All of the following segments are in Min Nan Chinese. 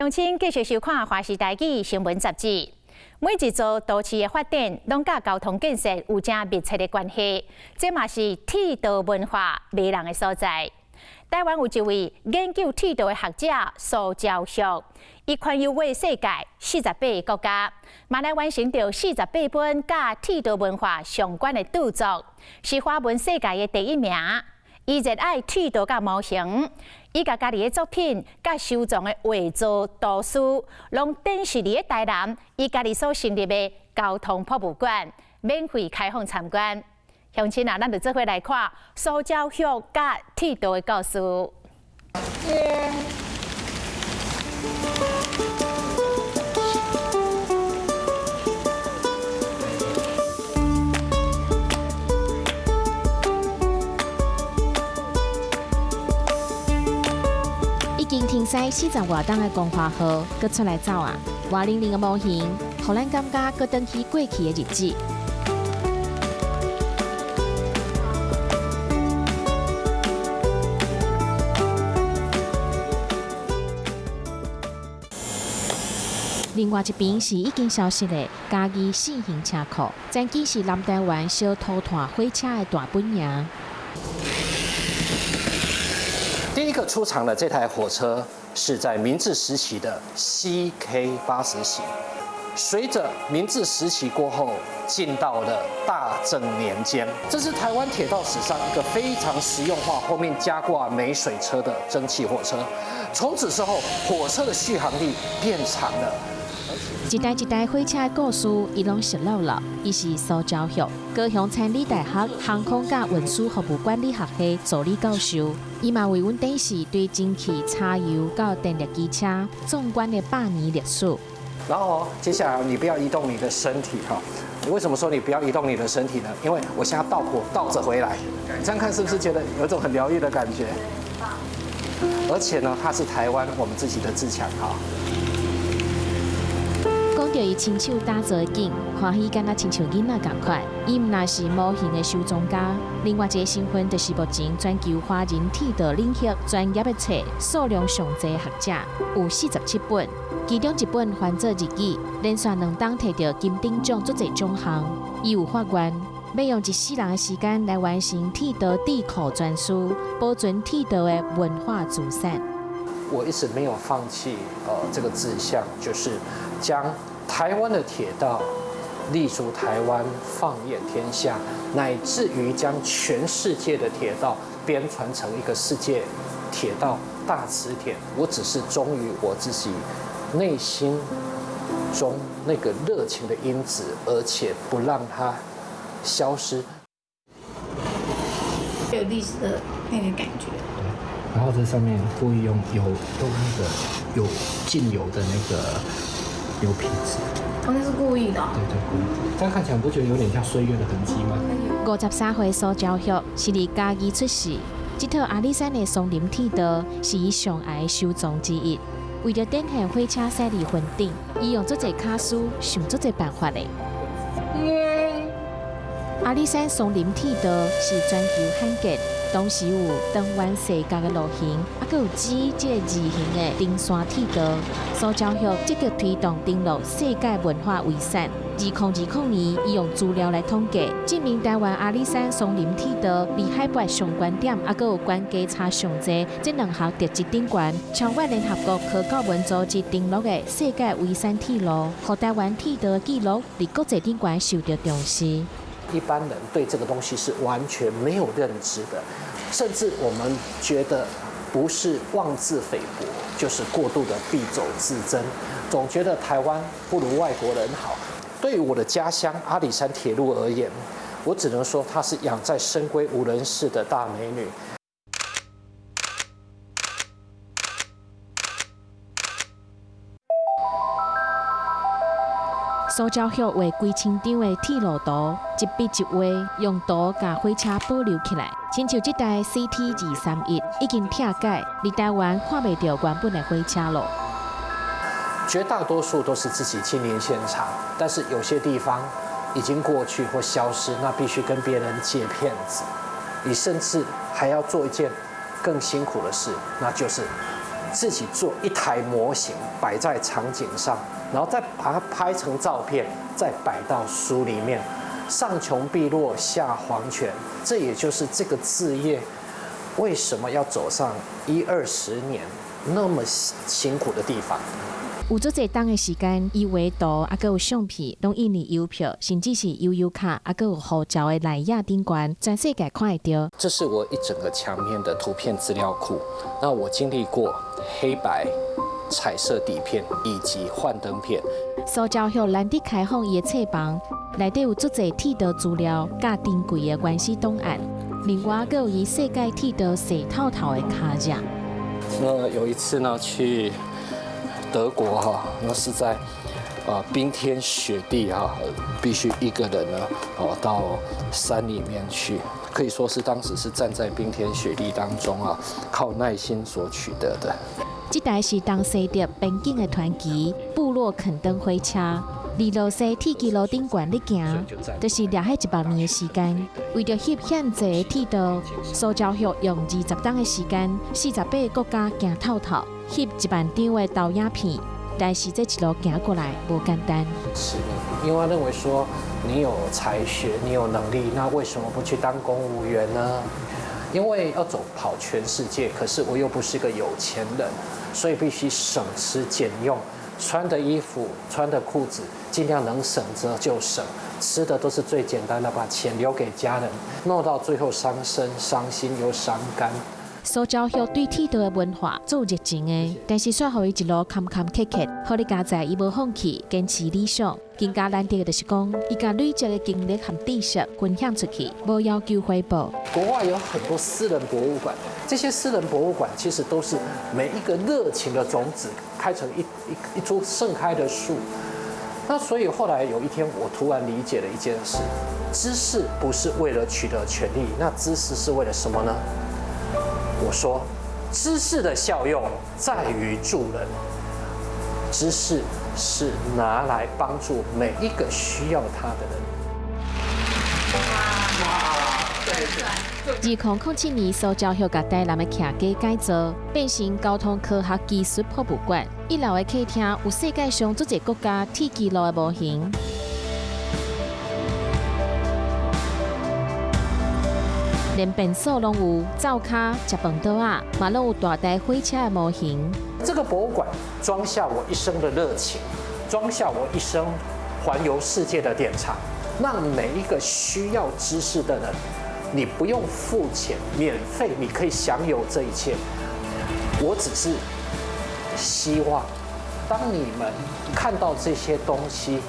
請繼續收看《華視台語新聞雜誌》。每一座都市的發展，攏佮交通建設有誠密切的關係。這嘛是鐵道文化迷人的所在。台灣有一位研究鐵道的學者蘇昭旭，伊環遊過世界48個國家，嘛來完成著48本佮鐵道文化相關的著作，是華文世界的第一名。伊熱愛鐵道佮模型，伊共家己的作品佮收藏的畫作圖書，攏展示佇咧台南，伊家己所成立的交通博物館，免費開放參觀。鄉親啊，咱就做伙來看蘇昭旭佮鐵道的故事。已經停駛40外冬的光華號，閣出來走啊！活靈靈的模型，予咱感覺閣轉去過去的日子。另外一邊是已經消失的嘉義四行車庫，曾經是南台灣小土炭火車的大本營。第一個出場的這台火車是在明治時期的 CK80 型，隨着明治時期過後，進到了大正年間，這是台灣鐵道史上一個非常實用化、後面加掛煤水車的蒸汽火車。從此之後，火車的續航力變長了。一台一台火車的故事，伊攏熟落了。伊是蘇昭旭，高雄千里大學航空佮運輸服務管理學系助理教授。伊嘛為阮展示對蒸汽、柴油到電力機車縱觀的百年歷史。然後接下來你不要移動你的身體哈。為什麼說你不要移動你的身體呢？因為我現在倒火倒着回來，你這樣看是不是覺得有一種很療癒的感覺？而且呢，它是台灣我們自己的自強號。講著伊親手打造的景，歡喜敢若親像囡仔仝款。伊毋但是模型的收藏家，另外一個身份就是目前全球華人鐵道領域專業的冊數量上濟學者，有47本，其中一本翻做日語，連續兩冬摕著金鼎獎足濟獎項。伊有發願，欲用一世人的時間來完成鐵道智庫全書，保存鐵道的文化資產。我一直沒有放棄，這個志向就是將台灣的鐵道立足台灣，放眼天下，乃至於將全世界的鐵道編纂成一個世界鐵道大辭典。我只是忠於我自己內心中那個熱情的因子，而且不讓它消失。有歷史的那個感覺。然後這上面故意用油，用那個有浸油的那個牛皮紙。哦，那是故意的。對對，故意。這樣看起來不覺得有點像歲月的痕跡嗎？53歲蘇昭旭是佇嘉義出世，這套阿里山的松林鐵道是伊上愛的收藏之一。為著展現火車駛佇雲頂，伊用足濟巧思，想足濟辦法的。阿里山松林鐵道是全球罕見，同時有長彎細角的路型，啊，閣有指這個字形的登山鐵道。蘇昭旭積極推動登錄世界文化遺產。2020年，伊用資料來統計，證明台灣阿里山松林鐵道離海拔上懸點，啊，閣有懸低差上濟，這兩項特質頂懸，超越聯合國科教文組織登錄的世界遺產鐵路，予台灣鐵道紀錄佇國際頂懸受著重視。一般人對這個東西是完全沒有認知的，甚至我們覺得不是妄自菲薄，就是過度的敝帚自珍，總覺得台灣不如外國人好。對於我的家鄉阿里山鐵路而言，我只能說它是養在深閨無人識的大美女。蘇昭旭畫幾千張的鐵路圖，一筆一畫，用圖共火車保留起來。親像這台 CT 231已經拆解，佇台灣看袂著原本的火車囉。絕大多數都是自己親臨現場，但是有些地方已經過去或消失，那必須跟別人借片子。你甚至還要做一件更辛苦的事，那就是自己做一台模型擺在場景上，然後再把它拍成照片，再擺到書裡面。上窮碧落下黃泉，這也就是這個志業為什麼要走上一二十年那麼辛苦的地方。有足濟冬的時間，伊畫圖，啊，閣有相片，攏印佇郵票，甚至是悠遊卡，啊，閣有護照的內頁頂懸，全世界看會著。這是我一整個牆面的圖片資料庫。那我經歷過黑白、彩色底片以及幻燈片。蘇兆旭難得開放伊的冊房，內底有足濟鐵道資料，佮珍貴的原始檔案。另外，閣有伊世界鐵道踅透透的跤跡。那有一次呢，去德國哈，那是在冰天雪地哈，必須一個人呢哦到山裡面去，可以說是當時是站在冰天雪地當中啊，靠耐心所取得的。這台是東西德邊境的傳奇部落肯登火車，佇羅西鐵枝路頂懸咧行，就是掠彼100年的時間。為著翕遐濟的鐵道，蘇兆旭用20冬的時間，48個國家行透透，翕1萬張的投影片。但是這一路行過來無簡單。是，因為認為說你有才學，你有能力，那為什麼不去當公務員呢？因為要走跑全世界，可是我又不是個有錢人，所以必須省吃儉用，穿的衣服、穿的褲子盡量能省則就省，吃的都是最簡單的，把錢留給家人，弄到最後傷身、傷心又傷肝。蘇兆旭對鐵道的文化足熱情的，但是煞予伊一路坎坎坷坷，好佳哉伊無放棄，堅持理想。更加難得的就是講，伊共累積的經歷和知識分享出去，無要求回報。國外有很多私人博物館，這些私人博物館其實都是每一個熱情的種子開成一株盛開的樹。那所以後來有一天，我突然理解了一件事：知識不是為了取得權利，那知識是為了什麼呢？我說，知識的效用在於助人，知識是拿來幫助每一個需要它的人。2007年，蘇兆旭共台南的徛家改造，變成交通科學技術博物館。一樓的客廳有世界上足濟國家鐵枝路的模型。連便所攏有，灶跤、食飯桌仔，嘛攏有大台火車的模型。這個博物館裝下我一生的熱情，裝下我一生環遊世界的典藏，讓每一個需要知識的人，你不用付錢，免費你可以享有這一切。我只是希望，當你們看到這些東西，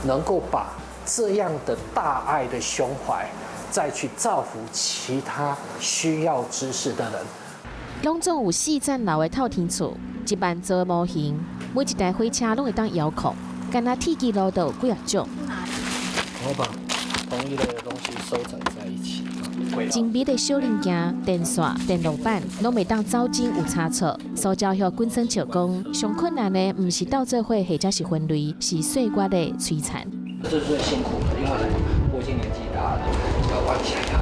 能夠把這樣的大愛的胸懷，再去造福其他需要知識的人。攏總有四層樓的透天厝，1萬座模型，每一台火車攏會當遙控，干焦鐵枝路就有幾仔種。我把同一類的東西收整在一起。精密的小零件、電線、電路板，攏袂當走針有差錯。蘇兆旭滾耍笑講，上困難的毋是鬥做伙或者是分類，是歲月的摧殘。這是最辛苦的，因為我已經年紀大了，要彎下腰。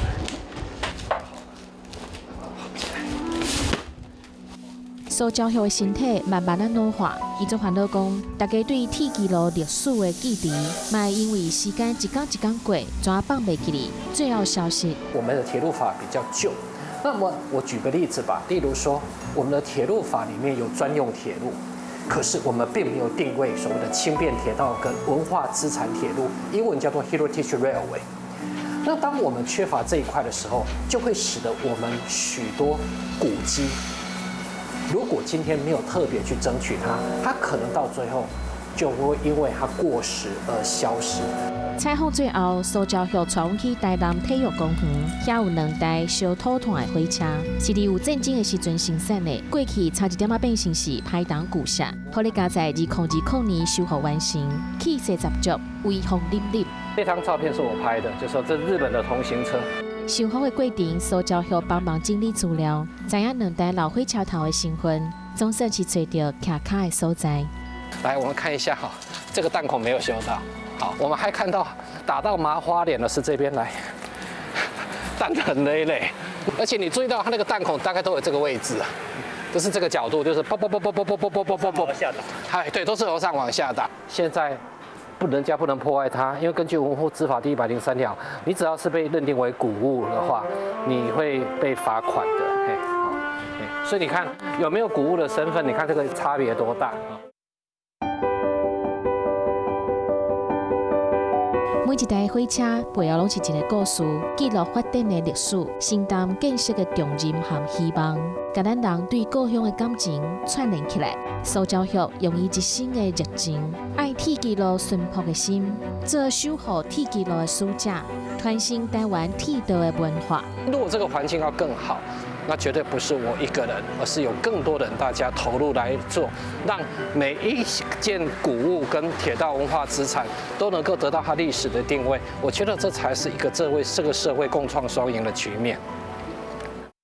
蘇兆旭的身體慢慢仔老化，伊足煩惱講，大家對鐵枝路歷史的記憶，嘛會因為時間一工一工過，怎放袂記哩，最後消失。我們的鐵路法比較舊，那麼我舉個例子吧，例如說，我們的鐵路法裡面有專用鐵路。可是我們並沒有定位所謂的輕便鐵道跟文化資產鐵路，英文叫做 Heritage Railway。那當我們缺乏這一塊的時候，就會使得我們許多古蹟，如果今天沒有特別去爭取它，它可能到最後就會因為它過時而消失。採訪最後，蘇兆旭帶阮去台南體育公園，遐有兩台燒土炭的火車，是佇有戰爭的時陣生產的。過去差一點仔變成是歹當舊舍，好佳哉2020年修復完成，氣勢十足，威風凜凜。這張照片是我拍的，就說這日本的同行車。修復的過程，蘇兆旭幫忙整理資料，知影兩台老火車頭的成分，總算是揣著徛跤的所在。來，我們看一下哈，這個彈孔沒有修到。好，我們還看到打到麻花臉的是這邊來，彈痕累累，而且你注意到它那個彈孔大概都有這個位置，就是這個角度，就是啵啵啵啵啵啵啵啵啵啵啵，往下打。哎，對，都是由上往下打。現在不，人家不能破壞它，因為根據文物資法第103條，你只要是被認定為古物的話，你會被罰款的。嘿，好，所以你看有沒有古物的身份？你看這個差別多大啊！每一台火車背後攏是一個故事，記錄發展的歷史，承擔建設的重任和希望，共咱人對故鄉的感情串聯起來。蘇昭旭用伊一生的熱情，愛鐵支路淳樸的心，做守護鐵支路的使者，傳承台灣鐵道的文化。如果這個環境要更好，那絕對不是我一個人，而是有更多人大家投入來做，讓每一件古物跟鐵道文化資產都能夠得到它歷史的定位。我覺得這才是一個這位這個社會共創雙贏的局面。